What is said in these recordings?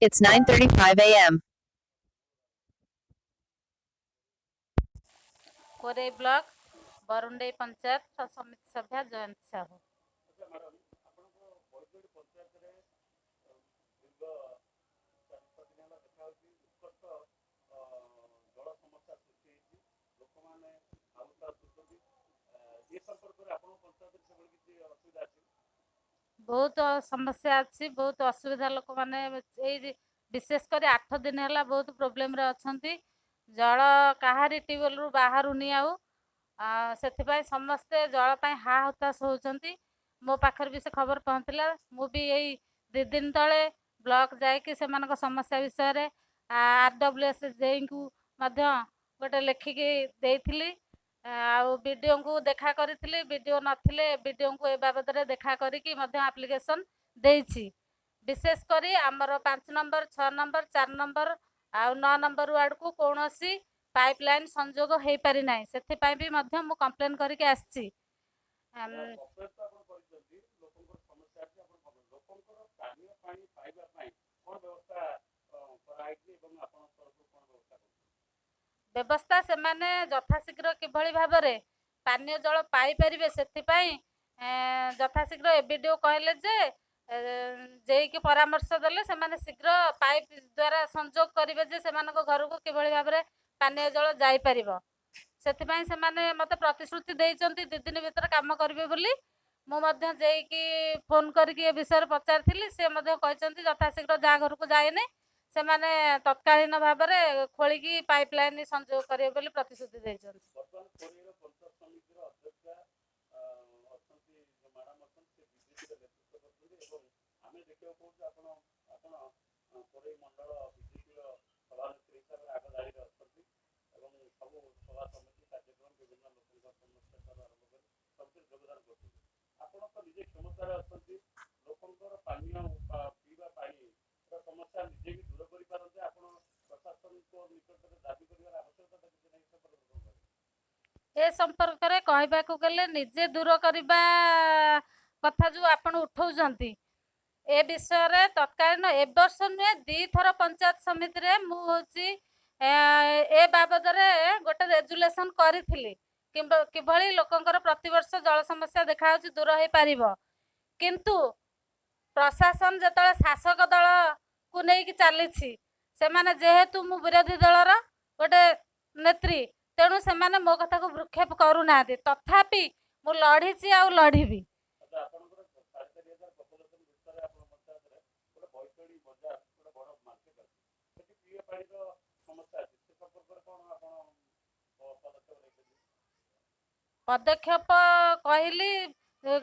It's 9:35 a.m. Korei block Barundei panchayat ସମିତି ସଭ୍ୟା ଜୟନ୍ତୀ ସାହୁ। ଆଚ୍ଛା ମ୍ୟାଡ଼ାମ୍, ଆପଣଙ୍କ ବୈତରଣୀ ପଞ୍ଚାୟତରେ ଦୀର୍ଘ 4-6 ଦିନ ହେଲା ଦେଖାଯାଉଛି ଉତ୍କଟ ଜଳ ସମସ୍ୟା ସୃଷ୍ଟି ହେଇଛି, ଲୋକମାନେ ହାଉତାଶ ହେଉଛନ୍ତି। ଏ ସମ୍ପର୍କରେ ଆପଣଙ୍କ ପଞ୍ଚାୟତରେ ସେଭଳି କିଛି ଅସୁବିଧା ଅଛି? ବହୁତ ସମସ୍ୟା ଅଛି, ବହୁତ ଅସୁବିଧା। ଲୋକମାନେ ଏଇ ବିଶେଷ କରି 8 ଦିନ ହେଲା ବହୁତ ପ୍ରୋବ୍ଲେମରେ ଅଛନ୍ତି। ଜଳ କାହାରି ଟ୍ୟୁବୱେଲରୁ ବାହାରୁନି, ଆଉ ସେଥିପାଇଁ ସମସ୍ତେ ଜଳ ପାଇଁ ହା ହୁତାଶ ହେଉଛନ୍ତି। ମୋ ପାଖରେ ବି ସେ ଖବର ପହଞ୍ଚିଲା। ମୁଁ ବି ଏଇ 2 ଦିନ ତଳେ ବ୍ଲକ ଯାଇକି ସେମାନଙ୍କ ସମସ୍ୟା ବିଷୟରେ ଆର୍ ଡବ୍ଲ୍ୟୁ ଏସ୍ ଜେଇଙ୍କୁ ମଧ୍ୟ ଗୋଟେ ଲେଖିକି ଦେଇଥିଲି, ଆଉ ବିଡ଼ିଓଙ୍କୁ ଦେଖା କରିଥିଲି। ବିଡ଼ିଓ ନଥିଲେ, ବିଡ଼ିଓଙ୍କୁ ଏ ବାବଦରେ ଦେଖା କରିକି ମଧ୍ୟ ଆପ୍ଲିକେସନ୍ ଦେଇଛି। ବିଶେଷ କରି ଆମର 5 ନମ୍ବର, 6 ନମ୍ବର, 4 ନମ୍ବର ଆଉ 9 ନମ୍ବର ୱାର୍ଡ଼କୁ କୌଣସି ପାଇପ୍ ଲାଇନ୍ ସଂଯୋଗ ହେଇପାରି ନାହିଁ, ସେଥିପାଇଁ ବି ମଧ୍ୟ ମୁଁ କମ୍ପ୍ଲେନ୍ କରିକି ଆସିଛି। କମ୍ପ୍ଲେନ୍ ତ ଆପଣ କରିଛନ୍ତି, ଲୋକଙ୍କର ସମସ୍ୟା ଅଛି, ଆପଣ ଲୋକଙ୍କର ପାନୀୟ ପାଣି ପାଇବା ପାଇଁ କ'ଣ ବ୍ୟବସ୍ଥା କରାହେଇଛି ଏବଂ ଆପଣଙ୍କ ତରଫରୁ କ'ଣ ବ୍ୟବସ୍ଥା କରୁଛନ୍ତି? ବ୍ୟବସ୍ଥା, ସେମାନେ ଯଥାଶୀଘ୍ର କିଭଳି ଭାବରେ ପାନୀୟ ଜଳ ପାଇପାରିବେ ସେଥିପାଇଁ ଯଥାଶୀଘ୍ର ଏବିଡ଼ିଓ କହିଲେ ଯେ ଜେଇକି ପରାମର୍ଶ ଦେଲେ ସେମାନେ ଶୀଘ୍ର ପାଇପ୍ ଦ୍ୱାରା ସଂଯୋଗ କରିବେ ଯେ ସେମାନଙ୍କ ଘରକୁ କିଭଳି ଭାବରେ ପାନୀୟ ଜଳ ଯାଇପାରିବ। ସେଥିପାଇଁ ସେମାନେ ମୋତେ ପ୍ରତିଶ୍ରୁତି ଦେଇଛନ୍ତି 2 ଦିନ ଭିତରେ କାମ କରିବେ ବୋଲି। ମୁଁ ମଧ୍ୟ ଜେଇକି ଫୋନ୍ କରିକି ଏ ବିଷୟରେ ପଚାରିଥିଲି। ସେ ମଧ୍ୟ କହିଛନ୍ତି ଯଥାଶୀଘ୍ର ଯାହା ଘରକୁ ଯାଇନି ସେମାନେ ତତ୍କାଳୀନ ଭାବରେ ଖୋଳିକି ପାଇପ୍ ଲାଇନ୍ ସଂଯୋଗ କରିବେ ବୋଲି ପ୍ରତିଶ୍ରୁତି ଦେଇଛନ୍ତି। ବର୍ତ୍ତମାନ କୋରେଇର ପଞ୍ଚାୟତ ସମିତିର ଅଧ୍ୟକ୍ଷା ଅଛନ୍ତି, ଯେଉଁ ମ୍ୟାଡ଼ାମ୍ ଅଛନ୍ତି, ସେ ବିଜେପିର ନେତୃତ୍ୱ କରୁଛନ୍ତି ଏବଂ ଆମେ ଦେଖିବାକୁ ପାଉଛୁ ଆପଣ କୋରେଇ ମଣ୍ଡଳ ବିଜେପିର ସଭାନେତ୍ରୀ ହିସାବରେ ଆଗ ଧାଡ଼ିରେ ଅଛନ୍ତି ଏବଂ ସବୁ ସଭା ସମିତି କାର୍ଯ୍ୟକ୍ରମ, ବିଭିନ୍ନ ଲୋକଙ୍କ ସମସ୍ୟା ଠାରୁ ଆରମ୍ଭ କରି ସବୁଥିରେ ଯୋଗଦାନ କରୁଛନ୍ତି। ଆପଣ ତ ନିଜେ କ୍ଷମତାରେ ଅଛନ୍ତି, ଲୋକଙ୍କର ପାନୀୟ ପିଇବା ପାଣିର ସମସ୍ୟା ନିଜେ ବି ଦୂର କରିପାରନ୍ତେ। ଆପଣ ପ୍ରଶାସନଙ୍କ ନିକଟରେ ଦାବି କରିବାର ଆବଶ୍ୟକତା କିଛି ନାହିଁ। ସମ୍ପର୍କରେ କ'ଣ କହିବେ? ଏ ସମ୍ପର୍କରେ କହିବାକୁ ଗଲେ ନିଜେ ଦୂର କରିବା କଥା ଯେଉଁ ଆପଣ ଉଠଉଛନ୍ତି, ଏ ବିଷୟରେ ତତ୍କାଳୀନ ଏ ବର୍ଷ ନୁହେଁ, 2ଥର ପଞ୍ଚାୟତ ସମିତିରେ ମୁଁ ହେଉଛି ଏ ବାବଦରେ ଗୋଟେ ରେଜୁଲେସନ୍ କରିଥିଲି କିମ୍ବା କିଭଳି ଲୋକଙ୍କର ପ୍ରତିବର୍ଷ ଜଳ ସମସ୍ୟା ଦେଖାଯାଉଛି ଦୂର ହେଇପାରିବ। କିନ୍ତୁ ପ୍ରଶାସନ ଯେତେବେଳେ ଶାସକ ଦଳକୁ ନେଇକି ଚାଲିଛି, ସେମାନେ ଯେହେତୁ ମୁଁ ବିରୋଧୀ ଦଳର ଗୋଟେ ନେତ୍ରୀ, ତେଣୁ ସେମାନେ ମୋ କଥାକୁ ଭ୍ରୂକ୍ଷେପ କରୁନାହାନ୍ତି। ତଥାପି ମୁଁ ଲଢ଼ିଛି ଆଉ ଲଢ଼ିବି। ଆଚ୍ଛା, ଆପଣଙ୍କର 4500 ପପୁଲେସନ୍ ଭିତରେ ଆପଣଙ୍କ ପଞ୍ଚାୟତରେ ଗୋଟେ ବୈତରଣୀ ବଜାର, ଗୋଟେ ବଡ଼ ମାର୍କେଟ ଅଛି, ସେଠି ପିଇବା ପାଣିର ସମସ୍ୟା ଅଛି। ସେ ସମ୍ପର୍କରେ କ'ଣ ଆପଣ ପଦକ୍ଷେପ ନେଇଛନ୍ତି? ପଦକ୍ଷେପ କହିଲି,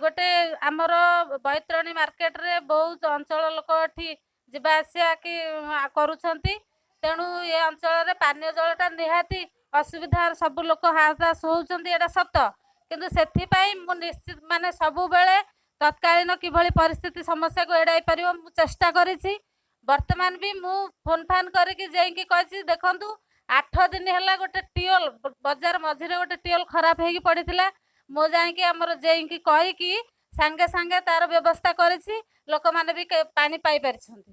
ଗୋଟେ ଆମର ବୈତରଣୀ ମାର୍କେଟରେ ବହୁତ ଅଞ୍ଚଳ ଲୋକ ଏଠି ଯିବା ଆସିବା କି କରୁଛନ୍ତି, ତେଣୁ ଏ ଅଞ୍ଚଳରେ ପାନୀୟ ଜଳଟା ନିହାତି ଅସୁବିଧା, ସବୁ ଲୋକ ହାହାକାର ହେଉଛନ୍ତି, ଏଇଟା ସତ। କିନ୍ତୁ ସେଥିପାଇଁ ମୁଁ ନିଶ୍ଚିତ ମାନେ ସବୁବେଳେ ତତ୍କାଳୀନ କିଭଳି ପରିସ୍ଥିତି ସମସ୍ୟାକୁ ଏଡ଼ାଇ ପାରିବ ମୁଁ ଚେଷ୍ଟା କରିଛି। ବର୍ତ୍ତମାନ ବି ମୁଁ ଫୋନ୍ ଫାନ୍ କରିକି ଯାଇକି କହିଛି, ଦେଖନ୍ତୁ 8 ଦିନ ହେଲା ଗୋଟେ ଟ୍ୟୁବୱେଲ୍ ବଜାର ମଝିରେ ଗୋଟେ ଟ୍ୟୁବୱେଲ୍ ଖରାପ ହେଇକି ପଡ଼ିଥିଲା। ମୁଁ ଯାଇକି ଆମର ଜେଇକି କହିକି ସାଙ୍ଗେ ସାଙ୍ଗେ ତାର ବ୍ୟବସ୍ଥା କରିଛି, ଲୋକମାନେ ବି ପାଣି ପାଇପାରିଛନ୍ତି।